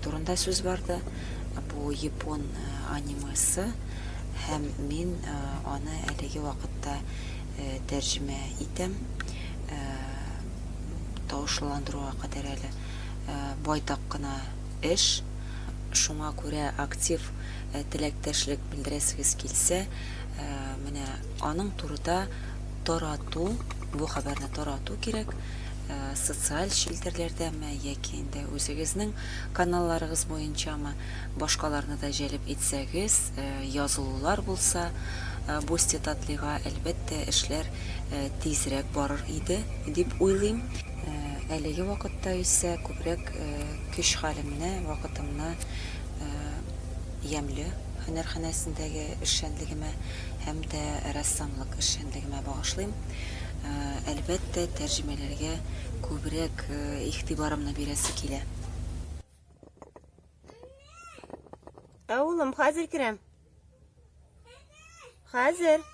турында сүз барды. Бу япон анимесы һәм мин аны әлеге вакытта тәрҗемә итәм. Тавышлыландыруга кадәр әле байтак кына эш. Шуңа күрә актив теләктәшлек белдерәсегез килсә, менә аның турыда тарату, бу хәбәрне тарату кирәк. Социаль челтәрләрдәме яки инде үзегезнең каналларыгыз буенчамы, башкаларны да җәлеп итсәгез, язылулар булса, Бусти Татлига, әлбәттә, эшләр тизрәк барыр иде, дип уйлыйм. Әлеге вакытта исә күбрәк көч-хәлемне, вакытымны Ямьле һөнәрханәсендәге эшчәнлегемә һәм дә рәссамлык эшчәнлегемә багышлыйм. Әлбәттә, тәрҗемәләргә күбрәк игътибарымны бирәсе килә. Ә улым, хәзер керәм. Хәзер.